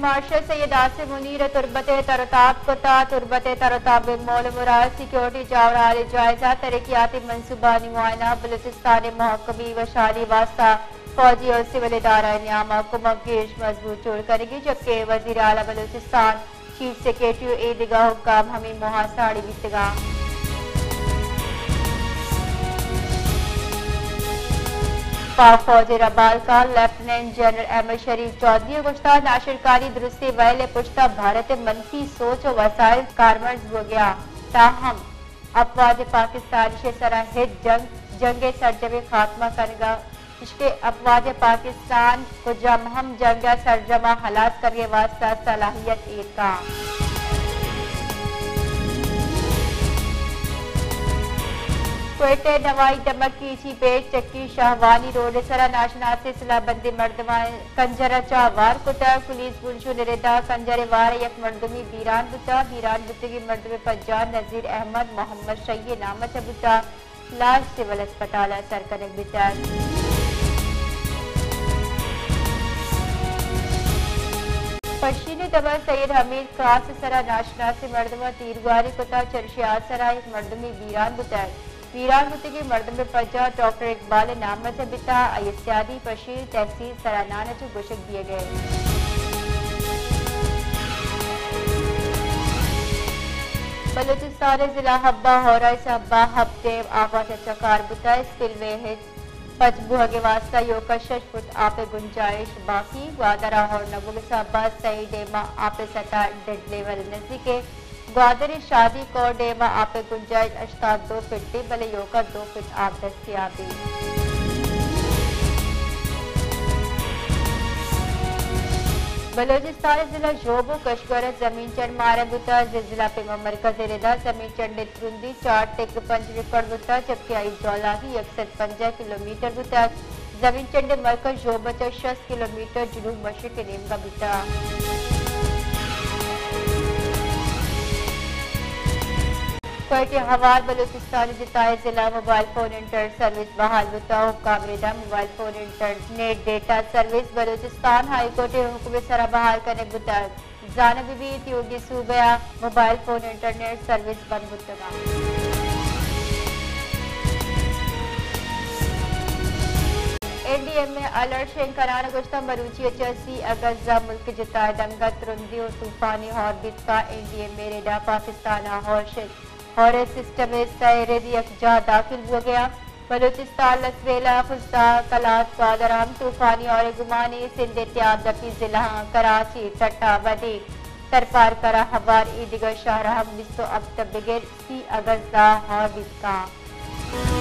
مارشل سید عاصم منیر ء تربت ء تر و تاب کتا۔ تربت ء تر و تاب ء مول و مراد، سیکورٹی جاورھال ء جائزہ، ترقیاتی منصوبانی معائنہ، بلوچستان ء محکمی وشھالی واسطہ فوجی و سول ادارہ ء نیام ء کمک گیش مضبوط جوڑ کنگی، جبکہ وزیر اعلی بلوچستان، چیف سیکرٹری و اے دگہ حکام ہمے موہ ء ساڑی بیتگاں۔ پاک فوج ء ربالکار لیفٹیننٹ جنرل احمد شریف چوہدری ء گوشتگ، ناشرکاری درستیں ویل ء پشت ء بھارت ء منفی سوچ ء وسائل کارمرز بوگ ء آں، تاہم اپوج پاکستان ایشی ء سرا ہچ جنگ، جنگ ء سرجمیں خاتمہ کنگ ء، چشکہ اپوج پاکستان کجام ہم جنگ ء سرجم ء ہلاس کنگ ء واستہ صلاحیت ایرکاں۔ کوئٹہ ء نوائی دمگ کیچی پیٹ چکی شاہوانی روڈ ء سرا ناشناسیں سلاہ بندیں مردماں کنجر ء چاہ وار کتگ۔ پولیس بنشون ء ردا کنجر ء وار ء یک مردمی بیران بوتگ۔ بیران بوتگیں مردم ء پجار نذیر احمد محمد شہی ء نام ء چہ بوتگ۔ لاش سول اسپتال ء سر کنگ بیتگ۔ پشین ء دمگ سید حمید کراس ء سرا ناشناسیں مردماں تیرگواری کتگ۔ چرشی آسرا یک مردمی بیران بوتگ۔ بیران بوتگیں مردم ء پجار ڈاکٹر اقبال ء نام ء چہ بیتگ۔ آئی ء سیادی پشین تحصیل سرانان ء چہ گوشگ دیگ ء۔ بلوچستان ء ضلع حب ء ہور ء سہب ء حب ڈیم آپ ء چہ چکار بوتگ۔ اسپل وے ہچ پچ بوہگ ء واستہ ایوک ء شش فٹ آپ ء گنجائش باقی۔ گوادر ء ہور نبوگ ء سہب ء سئے ڈیم ء آپ ء سطح ڈیڈ لیول ء نزیک ء۔ گوادر ء شادی کور ڈیم ء آپ ء گنجائش ہشتاد دو فٹ ء، بلے ایوک ء دو فٹ آپ دستیاب انت۔ بلوچستان ء ضلع ژوب و کشگور ء زمین چنڈ مارگ بوتگ۔ زلزلہ پیما مرکز ء ردا زمین چنڈ ء ترندی چار ٹک پنچ ریکارڈ بوتگ، جبکہ آئی جولاکی یک سد پنجاہ کلومیٹر بوتگ۔ زمین چنڈ ء مرکز ژوب ء چہ شست کلومیٹر جنوب مشرق ء نیمگ ء بوتگ۔ کوئٹہ ہوار بلوچستان ء جتائیں ضلع موبائل فون انٹرنیٹ سروس بحال بوتگ۔ حکام ء ردا mobile phone internet data service Balochistan high court ء حکم ء سرا بحال کنگ بوتگ۔ زانگ بہ بیت، یوگی صوبہ ء موبائل فون انٹرنیٹ سروس بند بوتگ انت۔ این ڈی ایم اے الرٹ شنگ کنان ء گوشتگ، مروچی ء چہ سی اگست ء ملک ء جتائیں دمگ ء ترندی و طوفانی ہور بیت کنت۔ این ڈی ایم اے ء ردا پاکستان ء ہور شت، ہور ء سسٹم ء سئے رد یکجاہ داخل بوگ ء انت۔ بلوچستان، لسبیلہ، خضدار، قلات، گوادر ء ہم طوفانی ہور ء گمان انت۔ سندھ ء تیاب دپی ضلعاں کراچی، ٹھٹہ، بدین، ترپارکر ء ہوار اے دگہ شہر ء ہم بیست و ہپت ء بگر سی اگست ء ہور بیت کنت۔